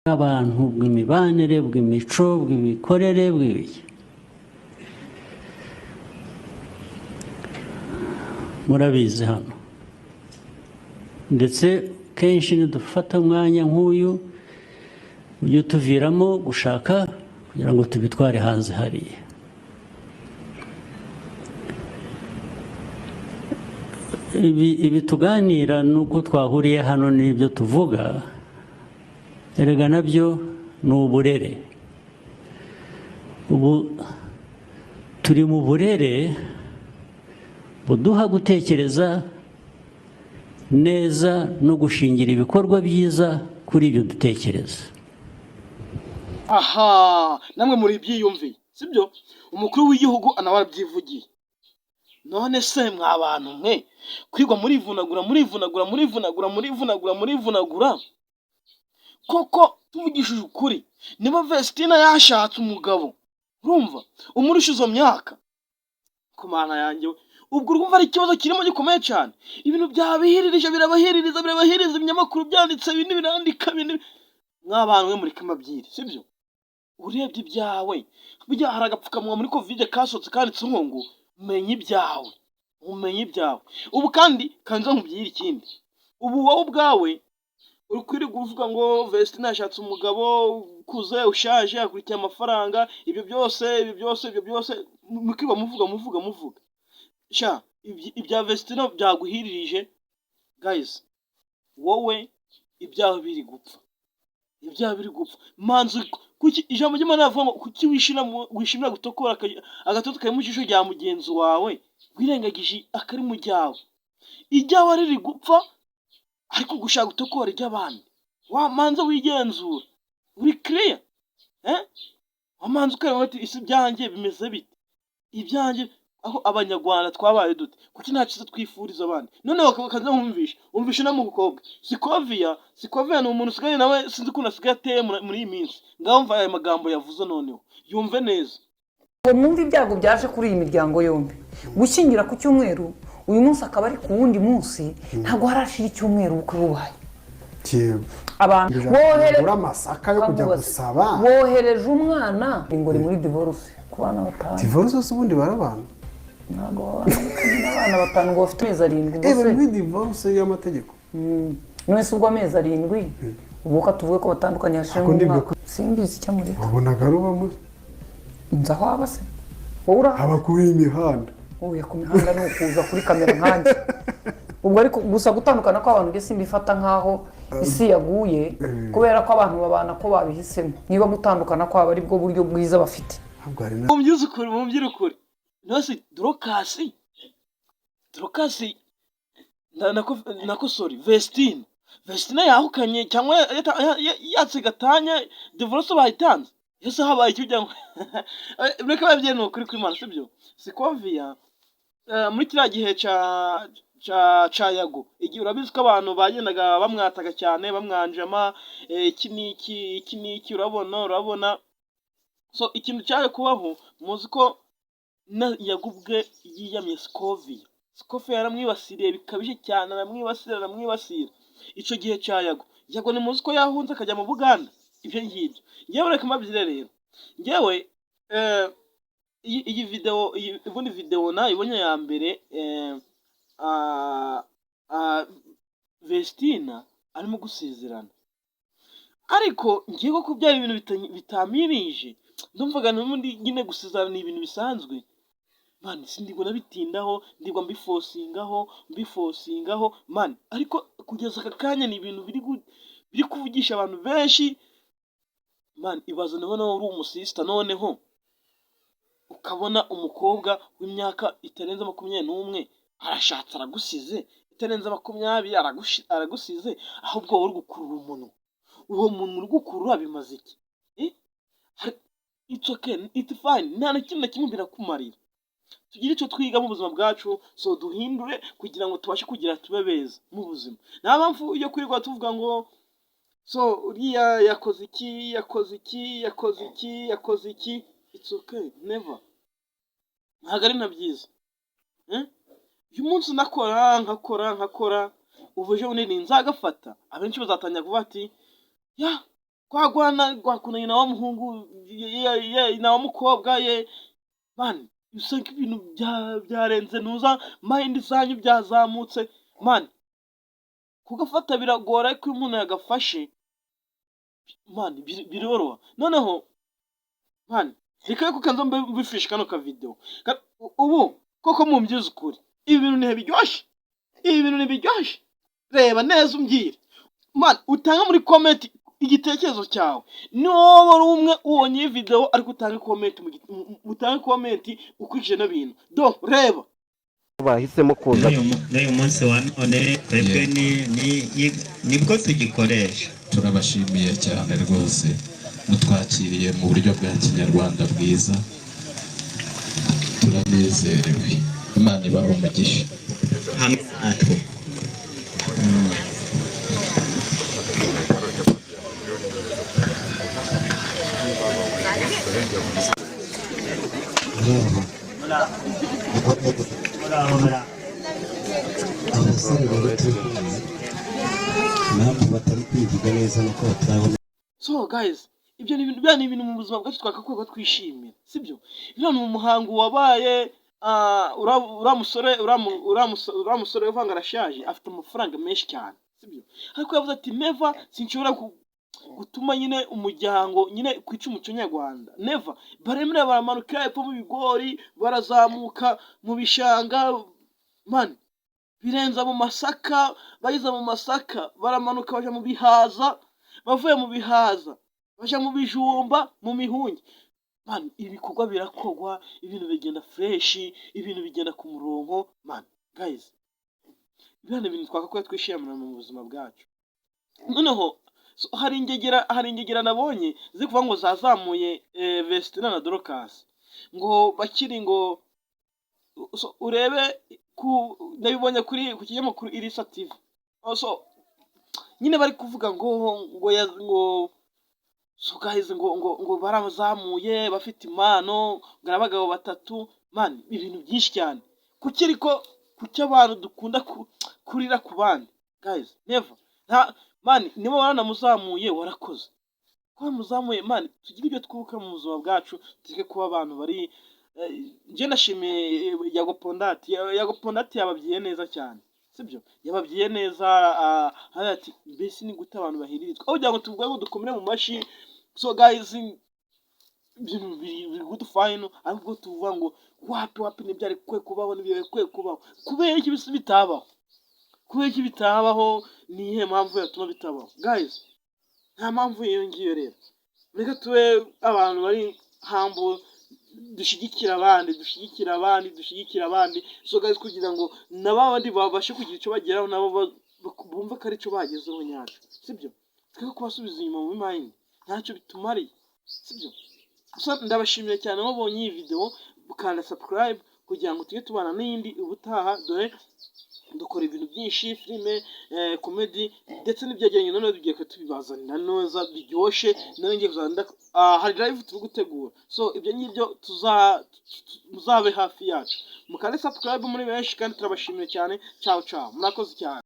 Bw'abantu, bw'imibanire, bw'imico, bw'imikorere, bw'ibiki, murabizi hano. Ndetse kenshi nidufata umwanya nk'uyu, ujye utuviramo gushaka kugira ngo tubitware hanze hariya. Ibi tuganira nuko twahuriye hano n'ibyo tuvuga, erega nabyo ni uburere. Ubu turi mu burere buduha gutekereza neza no gushingira ibikorwa byiza kuri ibyo dutekereza. Aha namwe muri byiyumviye, sibyo? Umukuru w'igihugu nawe arabyivugiye. None se mwa bantu mwe, kwigwa murivunagura, murivunagura, murivunagura, murivunagura, murivunagura koko? Tuvugishije ukuri, niba Vestina yashatse umugabo, urumva umurusha izo myaka, ku Mana yanjye we, ubwo urumva ari ikibazo kirimo gikomeye cyane. Ibintu byabihiririje, birabahiririza, birabahiriza. Ibinyamakuru byanditse, ibindi birandika, ibindi. Mwa bantu mwe, mureke amabyiri, sibyo? Urebye ibyawe, burya hari agapfukamunwa muri COVID kasohotse kanditseho ngo "Menya ibyawe, umenye ibyawe". Ubu kandi kanza nkubwire ikindi: ubu wowe ubwawe uri kwirirwa uvuga ngo Vestina yashatse umugabo ukuze, ushaje, akurikiye amafaranga, ibyo byose, ibyo byose, ibyo byose mukiba muvuga, muvuga, muvuga. Sha, ibya Vestina byaguhiririje. Guys, wowe ibyawe biri gupfa, ibyaha biri gupfa. Manzi, kuki ijambo ry'Imana rivuga ngo kuki wishimira gutokora agatotsi kari mu jisho rya mugenzi wawe, wirengagije akari mu ryawe? Ijyawe riri gupfa, ariko gushaka gutokora iry'abandi. Wamanza wigenzura, uri kiriya, eh? Wamanza ukareba ati: "Isi ibyanjye bimeze bite?" Ibyanjye aho Abanyarwanda twabaye dute? Kuki nta cyiza twifuriza abandi? Noneho bakaza wumvisha, wumvisha no mu mukobwa Sikoviya. Sikoviya ni umuntu usigaye nawe, sinzi ukuntu asigaye ateye muri iyi minsi. Ngaho mva aya magambo yavuze, noneho yumve neza. Ngo mwumve ibyago byaje kuri iyi miryango yombi. Gushyingira ku cyumweru, uyu munsi akaba ari ku wundi munsi, ntabwo harashira icyumweru ubukwe bubaye. Abantu Ugura amasaka yo kujya Kamubaze. gusaba. Wohereje umwana ngo ni muri divorce ku bana batanu. Divorce se ubundi barabana? Ntabwo babana, n'abana batanu ngo bafite amezi 7. Eh, bari Ubwo se muri divorce y'amategeko. None se ubwo amezi 7, ubwo ko tuvuge ko batandukanye hashira Ako ndibyo. nk'umwaka, simbizi icyo amureka. Wabonaga ari ubamo. Nzi aho aba se? Wowe uraha? Aba kuri iyi mihanda. Uya ku mihanda ni ukuza kuri kamera nkanjye ubwo. Ariko gusa gutandukana kw'abantu njye simbifata nk'aho isi yaguye, kubera ko abantu babana ko babihisemo. Niba gutandukana kwabo ari bwo buryo bwiza bafite. Ahubwo hari na Mu by'ukuri, mu by'ukuri, ntose Dorokasi, Dorokasi nako, sorry, Vestine, Vestine yahukanye cyangwa yatse gatanya, divorce bayitanze. Ese habaye iki kugira ngo reka babyeyi? Ni ukuri kw'Imana, sibyo? Sikoviya, muri kiriya gihe ca Yago, igihe urabizi ko abantu bagendaga bamwataga cyane, bamwanjama, iki n'iki, iki n'iki, urabona, urabona. So ikintu cyaje kubaho, muzi ko na Yago ubwe yiyamye Sikoviya. Sikoviya yaramwibasiriye bikabije cyane, aramwibasira, aramwibasira icyo gihe cya Yago. Yago ni muzi ko yahunze akajya mu Buganda, ibyo ngibyo. Ngewe reka mbabyire rero, ngewe iyi video, iyi ubundi video nayibonye ya mbere, Vestina arimo gusezerana, ariko ngiye ko byari ibintu bitamirije. Ndumvaga n'ubundi nyine gusezerana ni ibintu bisanzwe. Man, sindigwa nabitindaho, ndigwa mbiforcingaho, mbiforcingaho, man. Ariko kugeza aka kanya ni ibintu biri kuvugisha abantu benshi. Man, ibaze noneho uri umusista, noneho ukabona umukobwa w'imyaka itarenze 21 arashatse, aragusize, itarenze 20 aragusize. Ahubwo wowe uri gukurura umunwa, uwo muntu uri gukurura bimaze iki? Eh? It's okay, it's fine, nta na kimwe na kimwe birakumarira. Tugire icyo twiga mu buzima bwacu, so duhindure kugira ngo tubashe kugira tube beza mu buzima. Nta mpamvu yo kwirirwa tuvuga ngo so uriya yakoze iki, yakoze iki, yakoze iki, yakoze iki. It's okay, never, ntabwo ari na byiza. Eh? Uyu munsi nakora, nkakora, nkakora, ubu ejo bundi nzagafata, abenshi bazatangira kuvuga ati: "Ya, Kwa rwakundanye na wa muhungu na wa mukobwa ye. Man, usanga ibintu byarenze ntuza mind zanyu byazamutse. Man, kugafata biragora, ariko iyo umuntu yagafashe, man, biroroha. Noneho man, reka ko kanza mbifishe kano ka video. Ubu koko mumbyize ukuri, ibi bintu ntibiryoshye, ibi bintu ntibiryoshye. Reba neza umbwire, man, utange muri comment igitekerezo cyawe. Ni wowe wari umwe ubonye iyi video, ariko utange comment utange comment ukurikije no bintu do reba. Bahisemo kuza. N'uyu munsi wa none twebwe nibwo tugikoresha. Turabashimiye cyane rwose, mutwakiriye mu buryo bwa kinyarwanda bwiza, turanezerewe. Imana ibahe umugisha. Hamwe natwe. Abasore rero turi kumwe, impamvu batari kwivuga neza nuko batarabona. So guys, ibyo ni ibintu bya ni ibintu mu buzima bwacu twakakwiye ko twishimira, sibyo? Biriya ni umuhango wabaye. Uriya musore uvanga arashaje, afite amafaranga menshi cyane, sibyo? Ariko yavuze ati: "Never, sinshobora gutuma nyine umuryango nyine kwica umuco nyarwanda, never." Baremera baramanuka hepfo mu bigori, barazamuka mu bishanga, man, birenza mu masaka, bageze mu masaka baramanuka baja mu bihaza, bavuye mu bihaza baja mu bijumba, mu mihungi. Man, ibikorwa birakorwa, ibintu bigenda fresh, ibintu bigenda ku murongo. Man, guys, biriya ni ibintu twakakwiye twishimira mu buzima bwacu. Noneho so, hari ingegera nabonye ziri kuvuga ngo zazamuye Vestina na Dorcas ngo bakiri ngo. So, urebe ku nabibonye kuri ku kinyamakuru Irisa TV. Oh, so nyine bari kuvuga ngo so guys, ngo barazamuye, bafite impano, ngo ari abagabo batatu. Man, ibintu byinshi cyane. Kuki ariko kuki abantu dukunda kurira ku bandi? Guys, never. Nta man, niba waranamuzamuye warakoze ko wamuzamuye. Man, tugire ibyo twuka mu buzima bwacu, tureke kuba abantu bari njye nashimiye Yago Pondati. Yago Pondati yababwiye neza cyane, sibyo? Yababwiye neza, hariya ati: "Mbese ni gute abantu bahiririzwa aho kugira ngo tuvuge ngo dukomere mu mashyi?" So guys, ibintu biri good, fine, ariko tuvuga ngo wapi wapi, ntibyari kwe kubaho, ntibyari kwe kubaho. Kubera iki bisi bitabaho? Kubera iki bitabaho? Ni iyihe mpamvu yatuma bitabaho? Guys, nta mpamvu iyo ngiyo. Rero reka tube abantu bari humble, dushyigikira abandi, dushyigikira abandi, dushyigikira abandi. So guys, kugira ngo na ba bandi babashe kugira icyo bageraho, nabo bumve ko ari cyo bagezeho nyacyo, sibyo? Twe kubasubiza inyuma mu mind ntacyo bitumariye, sibyo? Gusa ndabashimiye cyane mubonye iyi video, mukanda subscribe kugira ngo tujye tubana n'iyindi ubutaha. Dore dukora ibintu byinshi: filime, comedy ndetse n'ibyegeranyo. Noneho tugiye tubibazanira neza biryoshye. Nawe ngiye kuzajya hari live turi gutegura. So ibyo ngibyo muzabe hafi yacu, mukande subscribe muri benshi, kandi turabashimiye cyane. Ciao ciao, murakoze cyane.